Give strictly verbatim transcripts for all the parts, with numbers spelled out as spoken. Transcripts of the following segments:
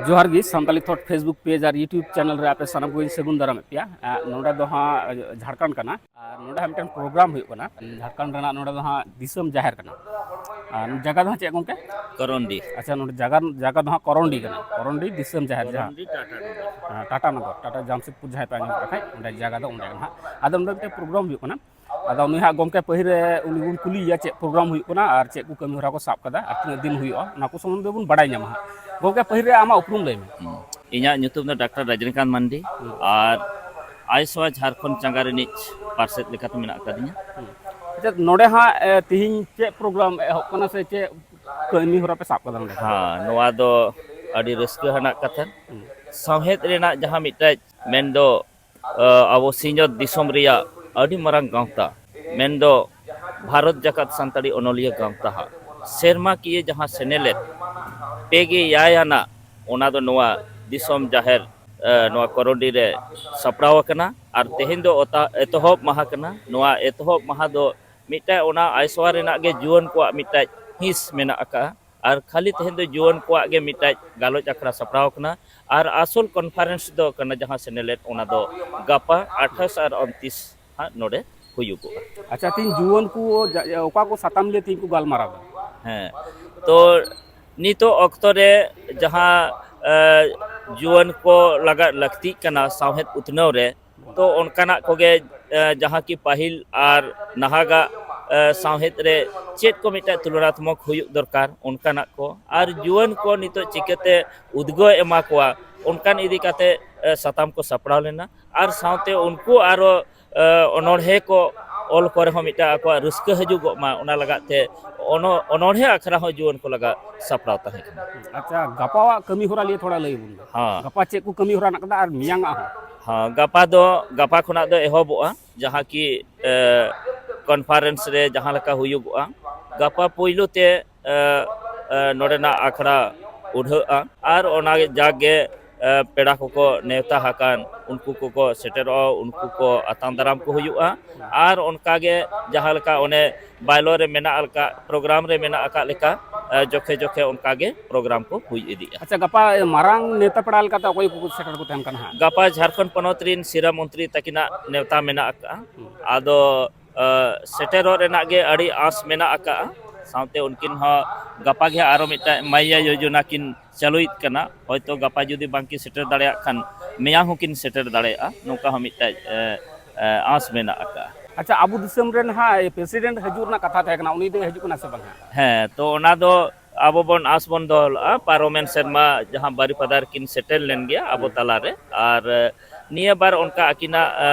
ᱡᱚᱦᱟᱨ ᱜᱮ, Santali ᱛᱷᱚᱴ Facebook page ᱟᱨ YouTube channel ᱨᱮ ᱟᱯᱮ ᱥᱟᱱᱟᱢ ᱠᱚᱧ ᱥᱟᱹᱜᱩᱱ ᱫᱟᱨᱟᱢᱮᱫ ᱯᱮᱭᱟ᱾ ᱟᱨ ᱱᱚᱰᱮ ᱫᱚ ᱦᱟᱸᱜ ᱡᱷᱟᱲᱠᱷᱚᱸᱰ ᱠᱟᱱᱟ, ᱟᱨ ᱱᱚᱰᱮ ᱦᱟᱸᱜ ᱢᱤᱫᱴᱮᱱ ᱯᱨᱳᱜᱨᱟᱢ ᱦᱩᱭᱩᱜ ᱠᱟᱱᱟ᱾ ᱡᱷᱟᱲᱠᱷᱚᱸᱰ ᱨᱮᱱᱟᱜ ᱱᱚᱰᱮ ᱫᱚ ᱦᱟᱸᱜ ᱫᱤᱥᱚᱢ ᱡᱟᱦᱮᱨ ᱠᱟᱱᱟ᱾ ᱟᱨ ᱡᱟᱭᱜᱟ ᱫᱚ ᱦᱟᱸᱜ ᱪᱮᱫ ᱜᱚᱢᱠᱮ? ᱠᱚᱨᱚᱱᱰᱤ᱾ ᱟᱪᱪᱷᱟ, ᱱᱚᱰᱮ ᱡᱟᱭᱜᱟ, ᱡᱟᱭᱜᱟ ᱫᱚ ᱦᱟᱸᱜ ᱠᱚᱨᱚᱱᱰᱤ ᱠᱟᱱᱟ, ᱠᱚᱨᱚᱱᱰᱤ ᱫᱤᱥᱚᱢ ᱡᱟᱦᱮᱨ ᱡᱟᱦᱟᱸ᱾ ᱠᱚᱨᱚᱱᱰᱤ ᱴᱟᱴᱟ ᱱᱚᱜᱚᱨ᱾ ᱦᱮᱸ, ᱴᱟᱴᱟ ᱱᱚᱜᱚᱨ, ᱴᱟᱴᱟ ᱡᱟᱢᱥᱮᱫᱽᱯᱩᱨ ᱡᱟᱦᱟᱸᱭ ᱯᱮ ᱟᱸᱡᱚᱢ ᱠᱟᱜ ᱠᱷᱟᱡ, ᱚᱸᱰᱮ ᱡᱟᱭᱜᱟ ᱫᱚ ᱚᱸᱰᱮ ᱠᱟᱱᱟ ᱦᱟᱸᱜ᱾ ᱟᱫᱚ ᱱᱚᱰᱮ ᱢᱤᱫᱴᱮᱱ ᱯᱨᱳᱜᱨᱟᱢ ᱦᱩᱭᱩᱜ ᱠᱟᱱᱟ᱾ ᱟᱫᱚ ᱱᱩᱭ ᱦᱟᱸᱜ ᱜᱚᱢᱠᱮ ᱯᱟᱹᱦᱤᱞ ᱨᱮ ᱩᱱᱤ ᱵᱚᱱ ᱠᱩᱞᱤᱭᱮᱭᱟ ᱪᱮᱫ ᱯᱨᱳᱜᱨᱟᱢ ᱦᱩᱭᱩᱜ ᱠᱟᱱᱟ ᱟᱨ ᱪᱮᱫ ᱠᱚ ᱠᱟᱹᱢᱤ ᱦᱚᱨᱟ ᱠᱚ ᱥᱟᱵ ᱠᱟᱫᱟ ᱟᱨ ᱛᱤᱱᱟᱹᱜ ᱫᱤᱱ ᱦᱩᱭᱩᱜᱼᱟ, ᱚᱱᱟ ᱠᱚ ᱥᱚᱢᱵᱚᱱᱫᱷᱮ ᱵᱚᱱ ᱵᱟᱲᱟᱭ ᱧᱟᱢᱟ ᱦᱟᱸᱜ᱾ ᱜᱚᱢᱠᱮ, ᱯᱟᱹᱦᱤᱞ ᱨᱮ ᱟᱢᱟᱜ ᱩᱯᱨᱩᱢ ᱞᱟᱹᱭ ᱢᱮ᱾ ᱦᱩᱸ᱾ ᱤᱧᱟᱹᱜ ᱧᱩᱛᱩᱢ ᱫᱚ ᱰᱟᱠᱛᱟᱨ ᱨᱟᱡᱽᱱᱤᱠᱟᱱᱛ ᱢᱟᱱᱰᱤ ᱦᱩᱸ᱾ ᱟᱨ ᱟᱭᱥᱣᱟ ᱡᱷᱟᱲᱠᱷᱚᱸᱰ ᱪᱟᱸᱜᱟ ᱨᱤᱱᱤᱡ ᱯᱟᱨᱥᱮᱛ ᱞᱮᱠᱟᱛᱮ ᱢᱮᱱᱟᱜ ᱟᱠᱟᱫᱤᱧᱟ᱾ ᱦᱩᱸ᱾ ᱟᱪᱪᱷᱟ, ᱱᱚᱰᱮ ᱦᱟᱸᱜ, ᱮ, ᱛᱤᱦᱤᱧ ᱪᱮᱫ ᱯᱨᱳᱜᱨᱟᱢ ᱮᱦᱚᱵ ᱠᱟᱱᱟ ᱥᱮ ᱪᱮᱫ ᱠᱟᱹᱢᱤ ᱦᱚᱨᱟ ᱯᱮ ᱥᱟᱵ ᱠᱟᱫᱟ ᱱᱚᱰᱮ? ᱦᱮᱸ, ᱱᱚᱣᱟ ᱫᱚ ᱟᱹᱰᱤ ᱨᱟᱹᱥᱠᱟᱹ ᱟᱱᱟᱜ ᱠᱟᱛᱷᱟ᱾ ᱦᱩᱸ᱾ ᱥᱟᱶᱦᱮᱫ ᱨᱮᱱᱟᱜ ᱡᱟᱦᱟᱸ ᱢᱤᱫᱴᱟᱝ ᱢᱮᱱᱫᱚ, ᱟ, ᱟᱵᱚ ᱥᱤᱧᱚᱛ ᱫᱤᱥᱚᱢ ᱨᱮᱭᱟᱜ ᱟᱹᱰᱤ ᱢᱟᱨᱟᱝ ᱜᱟᱶᱛᱟ, ᱢᱮᱱᱫᱚ ᱵᱷᱟᱨᱚᱛ ᱡᱟᱠᱟᱛ ᱥᱟᱱᱛᱟᱲᱤ ᱚᱱᱚᱞᱤᱭᱟᱹ ᱜᱟᱶᱛᱟ ᱦᱟᱜ ᱥᱮᱨᱢᱟᱠᱤᱭᱟᱹ ᱡᱟᱦᱟᱸ ᱥᱮᱱᱮᱞᱮᱫ ᱯᱮ ᱜᱮ ᱮᱭᱟᱭ ᱟᱱᱟᱜ, ᱚᱱᱟ ᱫᱚ ᱱᱚᱣᱟ ᱫᱤᱥᱚᱢ ᱡᱟᱦᱮᱨ, ᱮ, ᱱᱚᱣᱟ ᱠᱚᱨᱚᱱᱰᱤ ᱨᱮ ᱥᱟᱯᱲᱟᱣ ᱟᱠᱟᱱᱟ᱾ ᱟᱨ ᱛᱮᱦᱮᱧ ᱫᱚ ᱚᱛᱟ-, ᱮᱛᱚᱦᱚᱵ ᱢᱟᱦᱟ ᱠᱟᱱᱟ᱾ ᱱᱚᱣᱟ ᱮᱛᱚᱦᱚᱵ ᱢᱟᱦᱟ ᱫᱚ ᱢᱤᱫᱴᱟᱝ ᱚᱱᱟ ᱟᱭᱥᱣᱟ ᱨᱮᱱᱟᱜ ᱜᱮ ᱡᱩᱣᱟᱹᱱ ᱠᱚᱣᱟᱜ ᱢᱤᱫᱴᱟᱝ ᱦᱤᱸᱥ ᱢᱮᱱᱟᱜ ᱟᱠᱟᱫᱼᱟ᱾ ᱟᱨ ᱠᱷᱟᱹᱞᱤ ᱛᱮᱦᱮᱧ ᱫᱚ ᱡᱩᱣᱟᱹᱱ ᱠᱚᱣᱟᱜ ᱜᱮ ᱢᱤᱫᱴᱟᱝ ᱜᱟᱞᱚᱪ ᱟᱠᱷᱲᱟ ᱥᱟᱯᱲᱟᱣ ᱟᱠᱟᱱᱟ᱾ ᱟᱨ ᱟᱥᱚᱞ ᱠᱚᱱᱯᱷᱟᱨᱮᱱᱥ ᱫᱚ ᱠᱟᱱᱟ ᱡᱟᱦᱟᱸ ᱥᱮᱱᱮᱞᱮᱫ, ᱚᱱᱟ ᱫᱚ ᱜᱟᱯᱟ ᱟᱴᱷᱟᱥ ᱟᱨ ᱩᱱᱛᱤᱥ ᱦᱟᱸᱜ ᱱᱚᱰᱮ ᱦᱩᱭᱩᱜᱚᱜᱼᱟ᱾ ᱟᱪᱪᱷᱟ, ᱛᱤᱦᱤᱧ ᱡᱩᱣᱟᱹᱱ ᱠᱚ ᱡᱟ-, ᱚᱠᱟ ᱠᱚ ᱥᱟᱛᱟᱢ ᱞᱤᱭᱮ ᱛᱤᱦᱤᱧ ᱠᱚ ᱜᱟᱞᱢᱟᱨᱟᱣ ᱮᱫᱟ? ᱦᱮᱸ, ᱛᱚ ᱱᱤᱛᱚᱜ ᱚᱠᱛᱚ ᱨᱮ ᱡᱟᱦᱟᱸ, ᱮ, ᱡᱩᱣᱟᱹᱱ ᱠᱚ ᱞᱟᱜᱟᱫ ᱞᱟᱹᱠᱛᱤᱜ ᱠᱟᱱᱟ ᱥᱟᱶᱦᱮᱫ ᱩᱛᱱᱟᱹᱣ ᱨᱮ, ᱛᱚ ᱚᱱᱠᱟᱱᱟᱜ ᱠᱚᱜᱮ, ᱮ, ᱡᱟᱦᱟᱸ ᱠᱤ ᱯᱟᱹᱦᱤᱞ ᱟᱨ ᱱᱟᱦᱟᱜᱟᱜ, ᱮ, ᱥᱟᱶᱦᱮᱫ ᱨᱮ ᱪᱮᱫ ᱠᱚ ᱢᱤᱫᱴᱮᱱ ᱛᱩᱞᱚᱱᱟᱛᱢᱚᱠ ᱦᱩᱭᱩᱜ ᱫᱚᱨᱠᱟᱨ, ᱚᱱᱠᱟᱱᱟᱜ ᱠᱚ, ᱟᱨ ᱡᱩᱣᱟᱹᱱ ᱠᱚ ᱱᱤᱛᱚᱜ ᱪᱤᱠᱟᱹᱛᱮ ᱩᱫᱽᱜᱟᱹᱣ ᱮᱢᱟ ᱠᱚᱣᱟ, ᱚᱱᱠᱟᱱ ᱤᱫᱤ ᱠᱟᱛᱮ, ᱮ, ᱥᱟᱛᱟᱢ ᱠᱚ ᱥᱟᱯᱲᱟᱣ ᱞᱮᱱᱟ᱾ ᱟᱨ ᱥᱟᱶᱛᱮ ᱩᱱᱠᱩ ᱟᱨᱚ, ᱮ, ᱚᱱᱚᱬᱦᱮ ᱠᱚ ᱚᱞ ᱠᱚᱨᱮ ᱦᱚᱸ ᱢᱤᱫᱴᱟᱝ ᱟᱠᱚᱣᱟᱜ ᱨᱟᱹᱥᱠᱟᱹ ᱦᱤᱡᱩᱜᱚᱜ ᱢᱟ, ᱚᱱᱟ ᱞᱟᱜᱟᱫ ᱛᱮ ᱚᱱᱚ-, ᱚᱱᱚᱬᱦᱮ ᱟᱠᱷᱲᱟ ᱦᱚᱸ ᱡᱩᱣᱟᱹᱱ ᱠᱚ ᱞᱟᱜᱟᱜ ᱥᱟᱯᱲᱟᱣ ᱛᱟᱦᱮᱸ ᱠᱟᱱᱟ᱾ ᱟᱪᱪᱷᱟ, ᱜᱟᱯᱟᱣᱟᱜ ᱠᱟᱹᱢᱤ ᱦᱚᱨᱟ ᱞᱤᱭᱮ ᱛᱷᱚᱲᱟ ᱞᱟᱹᱭ ᱵᱚᱱ ᱢᱮ᱾ ᱦᱮᱸ᱾ ᱜᱟᱯᱟ ᱪᱮᱫ ᱠᱚ ᱠᱟᱹᱢᱤ ᱦᱚᱨᱟ ᱢᱮᱱᱟᱜ ᱠᱟᱫᱟ ᱟᱨ ᱢᱮᱭᱟᱝᱟᱜ ᱦᱚᱸ? ᱦᱮᱸ, ᱜᱟᱯᱟ ᱫᱚ, ᱜᱟᱯᱟ ᱠᱷᱚᱱᱟᱜ ᱫᱚ ᱮᱦᱚᱵᱚᱜᱼᱟ, ᱡᱟᱦᱟᱸ ᱠᱤ, ᱮ, ᱠᱚᱱᱯᱷᱟᱨᱮᱱᱥ ᱨᱮ ᱡᱟᱦᱟᱸ ᱞᱮᱠᱟ ᱦᱩᱭᱩᱜᱚᱜᱼᱟ᱾ ᱜᱟᱯᱟ ᱯᱳᱭᱞᱳ ᱛᱮ, ᱮ, ᱮ, ᱱᱚᱰᱮᱱᱟᱜ ᱟᱠᱷᱲᱟ ᱩᱰᱷᱟᱹᱜᱼᱟ᱾ ᱟᱨ ᱚᱱᱟ ᱡᱟᱜᱮ, ᱮ, ᱯᱮᱲᱟ ᱠᱚᱠᱚ ᱱᱮᱣᱛᱟ ᱟᱠᱟᱱ, ᱩᱱᱠᱩ ᱠᱚᱠᱚ ᱥᱮᱴᱮᱨᱚᱜᱼᱟ, ᱩᱱᱠᱩ ᱠᱚ ᱟᱛᱟᱝ ᱫᱟᱨᱟᱢ ᱠᱚ ᱦᱩᱭᱩᱜᱼᱟ᱾ ᱟᱨ ᱚᱱᱠᱟᱜᱮ ᱡᱟᱦᱟᱸ ᱞᱮᱠᱟ ᱚᱱᱮ ᱵᱟᱭᱞᱚ ᱨᱮ ᱢᱮᱱᱟᱜ ᱟᱠᱟᱫ, ᱯᱨᱳᱜᱨᱟᱢ ᱨᱮ ᱢᱮᱱᱟᱜ ᱟᱠᱟᱫ ᱞᱮᱠᱟ, ᱮ, ᱡᱚᱠᱷᱮ ᱡᱚᱠᱷᱮ ᱚᱱᱠᱟᱜᱮ ᱯᱨᱳᱜᱨᱟᱢ ᱠᱚ ᱦᱩᱭ ᱤᱫᱤᱜᱼᱟ᱾ ᱟᱪᱪᱷᱟ, ᱜᱟᱯᱟ ᱢᱟᱨᱟᱝ ᱱᱮᱣᱛᱟ ᱯᱮᱲᱟ ᱞᱮᱠᱟᱛᱮ ᱚᱠᱚᱭ ᱠᱚᱠᱚ ᱥᱮᱴᱮᱨ ᱠᱚ ᱛᱟᱦᱮᱱ ᱠᱟᱱᱟ ᱦᱟᱸᱜ? ᱜᱟᱯᱟ ᱡᱷᱟᱲᱠᱷᱚᱸᱰ ᱯᱚᱱᱚᱛ ᱨᱤᱱ ᱥᱤᱨᱟᱹ ᱢᱚᱱᱛᱨᱤ ᱛᱟᱹᱠᱤᱱᱟᱜ ᱱᱮᱣᱛᱟ ᱢᱮᱱᱟᱜ ᱟᱠᱟᱫᱼᱟ᱾ ᱟᱫᱚ, ᱮ, ᱥᱮᱴᱮᱨᱚᱜ ᱨᱮᱱᱟᱜ ᱜᱮ ᱟᱹᱰᱤ ᱟᱸᱥ ᱢᱮᱱᱟᱜ ᱟᱠᱟᱫᱼᱟ᱾ ᱥᱟᱶᱛᱮ ᱩᱱᱠᱤᱱ ᱦᱚᱸ ᱜᱟᱯᱟ ᱜᱮ ᱦᱟᱸᱜ ᱟᱨᱚ ᱢᱤᱫᱴᱟᱝ ᱢᱟᱭᱟ ᱭᱳᱡᱚᱱᱟ ᱠᱤᱱ ᱪᱟᱹᱞᱩᱭᱮᱫ ᱠᱟᱱᱟ᱾ ᱦᱚᱭᱛᱳ ᱜᱟᱯᱟ ᱡᱩᱫᱤ ᱵᱟᱝ ᱠᱤᱱ ᱥᱮᱴᱮᱨ ᱫᱟᱲᱮᱭᱟᱜ ᱠᱷᱟᱱ, ᱢᱮᱭᱟᱝ ᱦᱚᱸᱠᱤᱱ ᱥᱮᱴᱮᱨ ᱫᱟᱲᱮᱭᱟᱜᱼᱟ, ᱱᱚᱝᱠᱟ ᱦᱚᱸ ᱢᱤᱫᱴᱟᱝ, ᱮ, ᱮ, ᱟᱸᱥ ᱢᱮᱱᱟᱜ ᱟᱠᱟᱫᱼᱟ᱾ ᱟᱪᱪᱷᱟ, ᱟᱵᱚ ᱫᱤᱥᱚᱢ ᱨᱮ ᱱᱟᱦᱟᱜ ᱯᱨᱮᱥᱤᱰᱮᱱᱴ ᱦᱤᱡᱩᱜ ᱨᱮᱱᱟᱜ ᱠᱟᱛᱷᱟ ᱛᱟᱦᱮᱸ ᱠᱟᱱᱟ, ᱩᱱᱤ ᱫᱚᱭ ᱦᱤᱡᱩᱜ ᱠᱟᱱᱟ ᱥᱮ ᱵᱟᱝ ᱦᱟᱸᱜ? ᱦᱮᱸ, ᱛᱚ ᱚᱱᱟ ᱫᱚ ᱟᱵᱚ ᱵᱚᱱ ᱟᱸᱥ ᱵᱚᱱ ᱫᱚᱦᱚ ᱞᱮᱫᱼᱟ, ᱯᱟᱨᱚᱢᱮᱱ ᱥᱮᱨᱢᱟ ᱡᱟᱦᱟᱸ ᱵᱟᱨᱤᱯᱟᱫᱟ ᱨᱮᱠᱤᱱ ᱥᱮᱴᱮᱨ ᱞᱮᱱ ᱜᱮᱭᱟ ᱟᱵᱚ ᱦᱩᱸ᱾ ᱛᱟᱞᱟᱨᱮ, ᱟᱨ, ᱮ, ᱱᱤᱭᱟᱹ ᱵᱟᱨ ᱚᱱᱠᱟ ᱟᱹᱠᱤᱱᱟᱜ,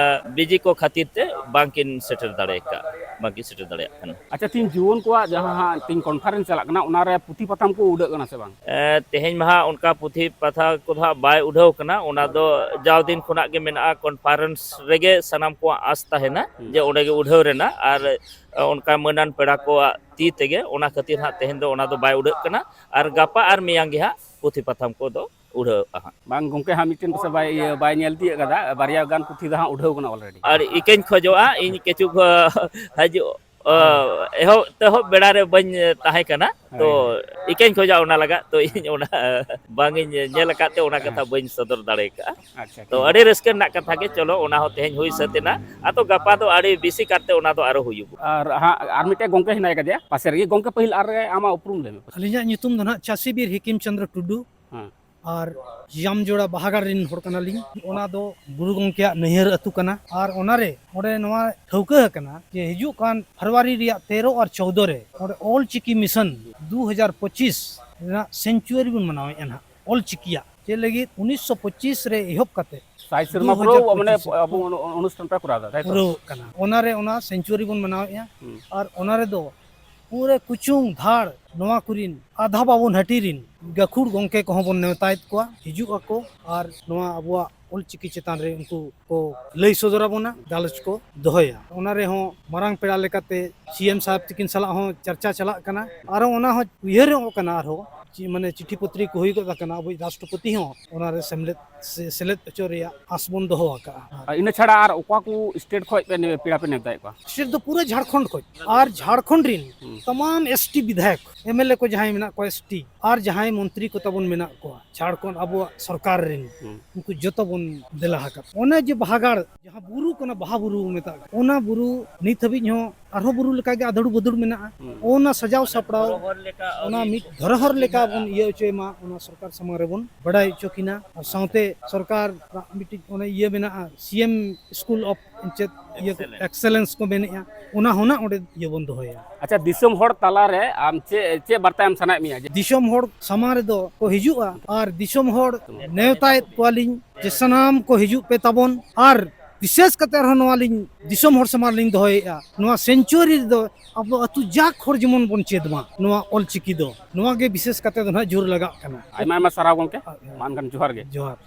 ᱮ, ᱵᱤᱡᱤ ᱠᱚ ᱠᱷᱟᱹᱛᱤᱨ ᱛᱮ ᱵᱟᱝᱠᱤᱱ ᱥᱮᱴᱮᱨ ᱫᱟᱲᱮ ᱟᱠᱟᱫ, ᱵᱟᱝᱠᱤᱱ ᱥᱮᱴᱮᱨ ᱫᱟᱲᱮᱭᱟᱜ ᱠᱟᱱᱟ᱾ ᱟᱪᱪᱷᱟ, ᱛᱤᱦᱤᱧ ᱡᱩᱣᱟᱹᱱ ᱠᱚᱣᱟᱜ ᱡᱟᱦᱟᱸ ᱦᱟᱸᱜ ᱛᱤᱦᱤᱧ ᱠᱚᱱᱯᱷᱟᱨᱮᱱᱥ ᱪᱟᱞᱟᱜ ᱠᱟᱱᱟ, ᱚᱱᱟᱨᱮ ᱯᱩᱛᱷᱤ ᱯᱟᱛᱷᱟᱢ ᱠᱚ ᱩᱰᱟᱹᱜ ᱠᱟᱱᱟ ᱥᱮ ᱵᱟᱝ? ᱮ, ᱛᱮᱦᱮᱧ ᱢᱟ ᱦᱟᱸᱜ ᱚᱱᱠᱟ ᱯᱩᱛᱷᱤ ᱯᱟᱛᱷᱟᱢ ᱠᱚᱫᱚ ᱦᱟᱸᱜ ᱵᱟᱭ ᱩᱰᱷᱟᱹᱣ ᱠᱟᱱᱟ, ᱚᱱᱟ ᱫᱚ ᱡᱟᱣ ᱫᱤᱱ ᱠᱷᱚᱱᱟᱜ ᱜᱮ ᱢᱮᱱᱟᱜᱼᱟ᱾ ᱠᱚᱱᱯᱷᱟᱨᱮᱱᱥ ᱨᱮᱜᱮ ᱥᱟᱱᱟᱢ ᱠᱚᱣᱟᱜ ᱟᱸᱥ ᱛᱟᱦᱮᱱᱟ ᱦᱩᱸ᱾ ᱡᱮ ᱚᱸᱰᱮ ᱜᱮ ᱩᱰᱷᱟᱹᱣ ᱨᱮᱱᱟᱜ, ᱟᱨ, ᱮ, ᱚᱱᱠᱟ ᱢᱟᱹᱱᱟᱱ ᱯᱮᱲᱟ ᱠᱚᱣᱟᱜ ᱛᱤ ᱛᱮᱜᱮ, ᱚᱱᱟ ᱠᱷᱟᱹᱛᱤᱨ ᱦᱟᱸᱜ ᱛᱮᱦᱮᱧ ᱫᱚ ᱚᱱᱟ ᱫᱚ ᱵᱟᱭ ᱩᱰᱷᱟᱹᱜ ᱠᱟᱱᱟ᱾ ᱟᱨ ᱜᱟᱯᱟ ᱟᱨ ᱢᱮᱭᱟᱝ ᱜᱮ ᱦᱟᱸᱜ ᱯᱩᱛᱷᱤ ᱯᱟᱛᱷᱟᱢ ᱠᱚᱫᱚ ᱩᱰᱷᱟᱹᱜᱼᱟ ᱦᱟᱸᱜ᱾ ᱵᱟᱝ ᱜᱚᱢᱠᱮ, ᱦᱟᱸᱜ ᱢᱤᱫᱴᱮᱱ ᱯᱟᱥᱮ ᱵᱟᱭ, ᱤᱭᱟᱹ, ᱵᱟᱭ ᱧᱮᱞ ᱛᱤᱭᱳᱜ ᱠᱟᱫᱟ, ᱵᱟᱨᱭᱟ ᱜᱟᱱ ᱯᱩᱛᱷᱤ ᱫᱚ ᱦᱟᱸᱜ ᱩᱰᱷᱟᱹᱣ ᱠᱟᱱᱟ already᱾ ᱟᱨ ᱤᱠᱟᱹᱧ ᱠᱷᱚᱡᱚᱜᱼᱟ, ᱤᱧ ᱠᱤᱪᱷᱩ ᱠᱚ ᱦᱤᱡᱩᱜ, ᱚ, ᱦᱳᱭ᱾ ᱮᱦᱚᱵ ᱛᱮᱦᱚᱵ ᱵᱮᱲᱟ ᱨᱮ ᱵᱟᱹᱧ ᱛᱟᱦᱮᱸ ᱠᱟᱱᱟ, ᱛᱚ ᱦᱳᱭ, ᱦᱳᱭ᱾ ᱤᱠᱟᱹᱧ ᱠᱷᱚᱡᱚᱜᱼᱟ ᱚᱱᱟ ᱞᱟᱜᱟᱫ, ᱛᱚ ᱤᱧ ᱚᱱᱟ ᱵᱟᱝ ᱤᱧ ᱧᱮᱞ ᱟᱠᱟᱫ ᱛᱮ ᱚᱱᱟ ᱦᱮᱸ᱾ ᱠᱟᱛᱷᱟ ᱵᱟᱹᱧ ᱥᱚᱫᱚᱨ ᱫᱟᱲᱮ ᱟᱠᱟᱫᱼᱟ᱾ ᱟᱪᱪᱷᱟ, ᱛᱚ ᱴᱷᱤᱠ ᱟᱹᱰᱤ ᱜᱮᱭᱟ᱾ ᱨᱟᱹᱥᱠᱟᱹ ᱨᱮᱱᱟᱜ ᱠᱟᱛᱷᱟ ᱜᱮ, ᱪᱚᱞᱚ ᱚᱱᱟ ᱦᱚᱸ ᱛᱮᱦᱮᱧ ᱦᱩᱭ ᱥᱟᱹᱛ ᱮᱱᱟ, ᱟᱫᱚ ᱜᱟᱯᱟ ᱫᱚ ᱟᱹᱰᱤ ᱵᱮᱥᱤ ᱠᱟᱨᱛᱮ ᱚᱱᱟ ᱫᱚ ᱟᱨᱚ ᱦᱩᱭᱩᱜᱼᱟ᱾ ᱟᱨ ᱦᱟᱸᱜ ᱟᱨ ᱢᱤᱫᱴᱮᱡ ᱜᱚᱢᱠᱮ ᱦᱮᱱᱟᱭ ᱠᱟᱫᱮᱭᱟ ᱯᱟᱥᱮ ᱨᱮᱜᱮ᱾ ᱜᱚᱢᱠᱮ, ᱯᱟᱹᱦᱤᱞ ᱟᱨ ᱨᱮ ᱟᱢᱟᱜ ᱩᱯᱨᱩᱢ ᱞᱟᱹᱭ ᱢᱮ᱾ ᱟᱹᱞᱤᱧᱟᱜ ᱧᱩᱛᱩᱢ ᱫᱚ ᱱᱟᱦᱟᱜ ᱪᱟᱹᱥᱤ ᱵᱤᱨ ᱦᱤᱠᱤᱢ ᱪᱚᱸᱫᱽᱨᱚ ᱴᱩᱰᱩ᱾ ᱦᱮᱸ᱾ ᱟᱨ ᱡᱟᱢᱡᱳᱲᱟ ᱵᱟᱦᱟᱜᱟᱲ ᱨᱮᱱ ᱦᱚᱲ ᱠᱟᱱᱟᱞᱤᱧ᱾ ᱚᱱᱟ ᱫᱚ ᱜᱩᱨᱩ ᱜᱚᱢᱠᱮᱭᱟᱜ ᱱᱟᱹᱭᱦᱟᱹᱨ ᱟᱹᱛᱩ ᱠᱟᱱᱟ᱾ ᱟᱨ ᱚᱱᱟᱨᱮ ᱚᱸᱰᱮ ᱱᱚᱣᱟ ᱴᱷᱟᱹᱣᱠᱟᱹ ᱟᱠᱟᱱᱟ ᱡᱮ ᱦᱤᱡᱩᱜ ᱠᱟᱱ ᱯᱷᱮᱵᱽᱨᱩᱣᱟᱨᱤ ᱨᱮᱭᱟᱜ ᱛᱮᱨᱚ ᱟᱨ ᱪᱳᱣᱫᱚ ᱨᱮ ᱚᱸᱰᱮ ᱚᱞ ᱪᱤᱠᱤ ᱢᱤᱥᱚᱱ ᱫᱩ ᱦᱟᱡᱟᱨ ᱯᱚᱸᱪᱤᱥ ᱨᱮᱱᱟᱜ ᱥᱮᱧᱪᱩᱣᱟᱨᱤ ᱵᱚᱱ ᱢᱟᱱᱟᱣᱮᱫᱼᱟ ᱱᱟᱦᱟᱜ᱾ ᱚᱞ ᱪᱤᱠᱤᱭᱟᱜ ᱪᱮᱫ ᱞᱟᱹᱜᱤᱫ ᱩᱱᱤᱥᱥᱚ ᱯᱚᱸᱪᱤᱥ ᱨᱮ ᱮᱦᱚᱵ ᱠᱟᱛᱮ ᱥᱟᱭ ᱥᱮᱨᱢᱟ ᱫᱩ ᱦᱟᱡᱟᱨ ᱯᱩᱨᱟᱹᱣ, ᱢᱟᱱᱮ, ᱯᱚᱸᱪᱤᱥ ᱟᱵᱚ ᱚᱱᱩ-, ᱚᱱᱩᱥᱴᱷᱟᱱ ᱯᱮ ᱠᱚᱨᱟᱣ ᱮᱫᱟ, ᱛᱟᱭ ᱛᱚ? ᱯᱩᱨᱟᱹᱣ ᱠᱟᱱᱟ᱾ ᱚᱱᱟᱨᱮ ᱚᱱᱟ ᱥᱮᱧᱪᱩᱣᱟᱨᱤ ᱵᱚᱱ ᱢᱟᱱᱟᱣᱮᱫᱼᱟ᱾ ᱦᱩᱸ᱾ ᱟᱨ ᱚᱱᱟ ᱨᱮᱫᱚ ᱯᱩᱨᱟᱹ ᱠᱩᱪᱩᱝ ᱫᱷᱟᱲ ᱱᱚᱣᱟ ᱠᱚᱨᱤᱱ ᱟᱫᱷᱟ ᱵᱟᱵᱚᱱ ᱦᱟᱹᱴᱤ ᱨᱤᱱ ᱜᱟᱹᱠᱷᱩᱲ ᱜᱚᱢᱠᱮ ᱠᱚᱦᱚᱸ ᱵᱚᱱ ᱱᱮᱣᱛᱟᱭᱮᱫ ᱠᱚᱣᱟ, ᱦᱤᱡᱩᱜ ᱟᱠᱚ ᱟᱨ ᱱᱚᱣᱟ ᱟᱵᱚᱣᱟᱜ ᱚᱞ ᱪᱤᱠᱤ ᱪᱮᱛᱟᱱ ᱨᱮ ᱩᱱᱠᱩ ᱠᱚ ᱞᱟᱹᱭ ᱥᱚᱫᱚᱨ ᱟᱵᱚᱱᱟ, ᱜᱟᱞᱚᱪ ᱠᱚ ᱫᱚᱦᱚᱭᱟ᱾ ᱚᱱᱟ ᱨᱮᱦᱚᱸ ᱢᱟᱨᱟᱝ ᱯᱮᱲᱟ ᱞᱮᱠᱟᱛᱮ ᱥᱤ ᱮᱢ ᱥᱟᱦᱮᱵᱽ ᱛᱤᱠᱤᱱ ᱥᱟᱞᱟᱜ ᱦᱚᱸ ᱪᱟᱨᱪᱟ ᱪᱟᱞᱟᱜ ᱠᱟᱱᱟ᱾ ᱟᱨᱦᱚᱸ ᱚᱱᱟ ᱦᱚᱸ ᱩᱭᱦᱟᱹᱨᱚᱜ ᱠᱟᱱᱟ ᱟᱨᱦᱚᱸ ᱪᱮ-, ᱢᱟᱱᱮ ᱪᱤᱴᱷᱤ ᱯᱚᱛᱨᱤ ᱠᱚ ᱦᱩᱭ ᱜᱚᱫ ᱟᱠᱟᱱᱟ, ᱟᱵᱚᱭᱤᱡ ᱨᱟᱥᱴᱨᱚᱯᱚᱛᱤ ᱦᱚᱸ ᱚᱱᱟᱨᱮ ᱥᱮᱢᱞᱮᱫ, ᱥᱮ-, ᱥᱮᱞᱮᱫ ᱦᱚᱪᱚ ᱨᱮᱭᱟᱜ ᱟᱸᱥ ᱵᱚᱱ ᱫᱚᱦᱚ ᱟᱠᱟᱫᱼᱟ᱾ ᱟᱨ ᱤᱱᱟᱹ ᱪᱷᱟᱲᱟ ᱟᱨ ᱚᱠᱟ ᱠᱚ ᱥᱴᱮᱴ ᱠᱷᱚᱱ ᱯᱮ ᱱᱮ-, ᱯᱮᱲᱟ ᱯᱮ ᱱᱮᱣᱛᱟᱭᱮᱫ ᱠᱚᱣᱟ? ᱥᱴᱮᱴ ᱫᱚ ᱯᱩᱨᱟᱹ ᱡᱷᱟᱲᱠᱷᱚᱸᱰ ᱠᱷᱚᱱ᱾ ᱟᱨ ᱡᱷᱟᱲᱠᱷᱚᱸᱰ ᱨᱤᱱ ᱦᱩᱸ᱾ ᱛᱟᱢᱟᱢ ᱮᱥ ᱴᱤ ᱵᱤᱫᱷᱟᱭᱚᱠ, ᱮᱢ ᱮᱞ ᱮ ᱠᱚ ᱡᱟᱦᱟᱸᱭ ᱢᱮᱱᱟᱜ ᱠᱚᱣᱟ ᱮᱥ ᱴᱤ, ᱟᱨ ᱡᱟᱦᱟᱸᱭ ᱢᱚᱱᱛᱨᱤ ᱠᱚ ᱛᱟᱵᱚᱱ ᱢᱮᱱᱟᱜ ᱠᱚᱣᱟ ᱡᱷᱟᱲᱠᱷᱚᱸᱰ ᱟᱵᱚᱣᱟᱜ ᱥᱚᱨᱠᱟᱨ ᱨᱤᱱ, ᱦᱩᱸ᱾ ᱩᱱᱠᱩ ᱡᱚᱛᱚ ᱵᱚᱱ ᱫᱮᱞᱟ ᱟᱠᱟᱫ᱾ ᱚᱱᱮ ᱡᱮ ᱵᱟᱦᱟᱜᱟᱲ, ᱡᱟᱦᱟᱸ ᱵᱩᱨᱩ ᱠᱟᱱᱟ, ᱵᱟᱦᱟ ᱵᱩᱨᱩ ᱢᱮᱛᱟᱜ ᱠᱟᱱᱟ, ᱚᱱᱟ ᱵᱩᱨᱩ ᱱᱤᱛ ᱦᱟᱹᱵᱤᱡ ᱦᱚᱸ ᱟᱨᱦᱚᱸ ᱵᱩᱨᱩ ᱞᱮᱠᱟᱜᱮ ᱟᱫᱷᱲᱩ ᱵᱟᱹᱫᱷᱲᱩ ᱢᱮᱱᱟᱜᱼᱟ᱾ ᱦᱩᱸ᱾ ᱚᱱᱟ ᱥᱟᱡᱟᱣ ᱥᱟᱯᱲᱟᱣ, ᱚᱱᱟ ᱢᱤᱫ ᱫᱷᱚᱨᱚᱦᱚᱨ ᱞᱮᱠᱟ ᱵᱚᱱ ᱤᱭᱟᱹ ᱦᱚᱪᱚᱭ ᱢᱟ, ᱚᱱᱟ ᱥᱚᱨᱠᱟᱨ ᱥᱟᱢᱟᱝ ᱨᱮᱵᱚᱱ ᱵᱟᱰᱟᱭ ᱦᱚᱪᱚ ᱠᱤᱱᱟ᱾ ᱟᱨ ᱥᱟᱶᱛᱮ ᱥᱚᱨᱠᱟᱨ ᱢᱤᱫᱴᱤᱡ ᱚᱱᱮ ᱤᱭᱟᱹ ᱢᱮᱱᱟᱜᱼᱟ, ᱥᱤ ᱮᱢ ᱥᱠᱩᱞ ᱚᱯᱷ ᱪᱮᱫ ᱤᱭᱟᱹ ᱠᱚ, ᱮᱠᱥᱮᱞᱮᱱᱥ ᱠᱚ ᱢᱮᱱᱮᱜᱼᱟ, ᱚᱱᱟ ᱦᱚᱸ ᱱᱟᱜ ᱚᱸᱰᱮ ᱤᱭᱟᱹ ᱵᱚᱱ ᱫᱚᱦᱚᱭᱟ᱾ ᱟᱪᱪᱷᱟ, ᱫᱤᱥᱚᱢ ᱦᱚᱲ ᱛᱟᱞᱟᱨᱮ ᱟᱢ ᱪᱮᱫ, ᱪᱮᱫ ᱵᱟᱨᱛᱟ ᱮᱢ ᱥᱟᱱᱟᱭᱮᱫ ᱢᱮᱭᱟ? ᱡᱮ ᱫᱤᱥᱚᱢ ᱦᱚᱲ ᱥᱟᱢᱟᱝ ᱨᱮᱫᱚ ᱠᱚ ᱦᱤᱡᱩᱜᱼᱟ ᱟᱨ ᱫᱤᱥᱚᱢ ᱦᱚᱲ ᱱᱮᱣᱛᱟᱭᱮᱫ ᱠᱚᱣᱟᱞᱤᱧ ᱡᱮ ᱥᱟᱱᱟᱢ ᱠᱚ ᱦᱤᱡᱩᱜ ᱯᱮ ᱛᱟᱵᱚᱱ᱾ ᱟᱨ ᱵᱤᱥᱮᱥ ᱠᱟᱛᱮ ᱟᱨᱦᱚᱸ ᱱᱚᱣᱟ ᱞᱤᱧ ᱫᱤᱥᱚᱢ ᱦᱚᱲ ᱥᱟᱢᱟᱝ ᱨᱮᱞᱤᱧ ᱫᱚᱦᱚᱭᱮᱫᱼᱟ, ᱱᱚᱣᱟ ᱥᱮᱧᱪᱩᱣᱟᱨᱤ ᱨᱮᱫᱚ ᱟᱵᱚ ᱟᱹᱛᱩ ᱡᱟᱠ ᱦᱚᱲ ᱡᱮᱢᱚᱱ ᱵᱚᱱ ᱪᱮᱫ ᱢᱟ ᱱᱚᱣᱟ ᱚᱞᱪᱤᱠᱤ ᱫᱚ, ᱱᱚᱣᱟ ᱜᱮ ᱵᱤᱥᱮᱥ ᱠᱟᱛᱮ ᱫᱚ ᱱᱟᱦᱟᱜ ᱡᱳᱨ ᱞᱟᱜᱟᱜ ᱠᱟᱱᱟ᱾ ᱟᱭᱢᱟ ᱟᱭᱢᱟ ᱥᱟᱨᱦᱟᱣ ᱜᱚᱢᱠᱮ, ᱟᱨ ᱢᱟ ᱮᱱᱠᱷᱟᱱ ᱡᱚᱦᱟᱨ ᱜᱮ᱾ ᱡᱚᱦᱟᱨ᱾